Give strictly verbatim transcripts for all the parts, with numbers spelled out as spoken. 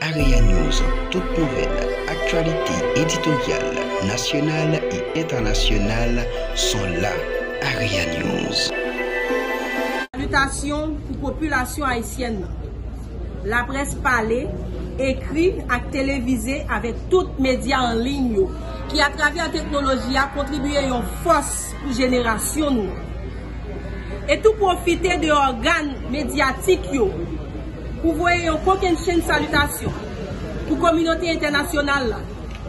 Area News, tout nouvèl, aktyalite editoryal, nasyonal e entènasyonal sont là. Area News. Salitasyon pou popilasyon ayisyèn nan. Laprès pale, ekri ak televize avèk tout medya an liy yo, ki atravè teknoloji a kontribye yon fòs pou jenerasyon nou an. E tou pwofite de ògàn medyatik yo pou voye yon kokennchenn salitasyon pou kominote entènasyonal la,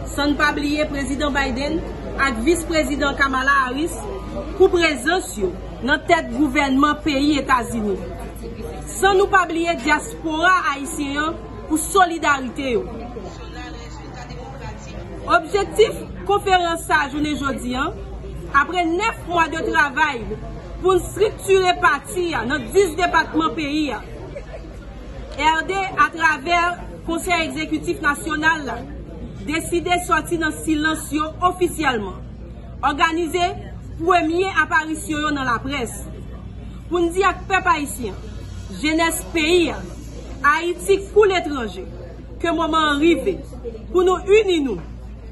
san n pa bliye Prezidan Biden ak Vis Prezidan Kamala Harris pou prezans yo nan tèt gouvènman peyi Etazini, san nou pa bliye dyaspora ayisyen an pou solidarite yo. Objektif konferans sa a jounen jodi an, apre nèf mwa de travay pou n estriktire pati a nan dis depatman peyi a, R D, atravè Konsèy Egzekitif Nasyonal la, deside sòti nan silans yo ofisyèlman, òganize premye aparisyon yo nan laprès, pou n di ak pèp ayisyen, jenès peyi a, Ayiti kou letranje, ke moman an rive pou nou ini nou,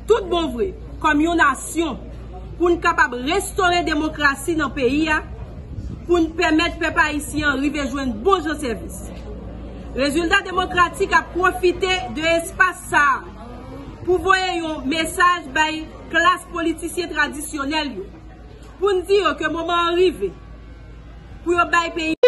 tout bon vre, kòm yon nasyon, pou n kapab restore demokrasi nan peyi a, pou n pèmèt pèp ayisyen an rive jwenn bon jan sèvis. Rezilta Demokratik ap pwofite de espas sa a pou voye yon mesaj bay klas politisyen tradisyonèl yo, pou n di yo ke moman an rive pou yo bay peyi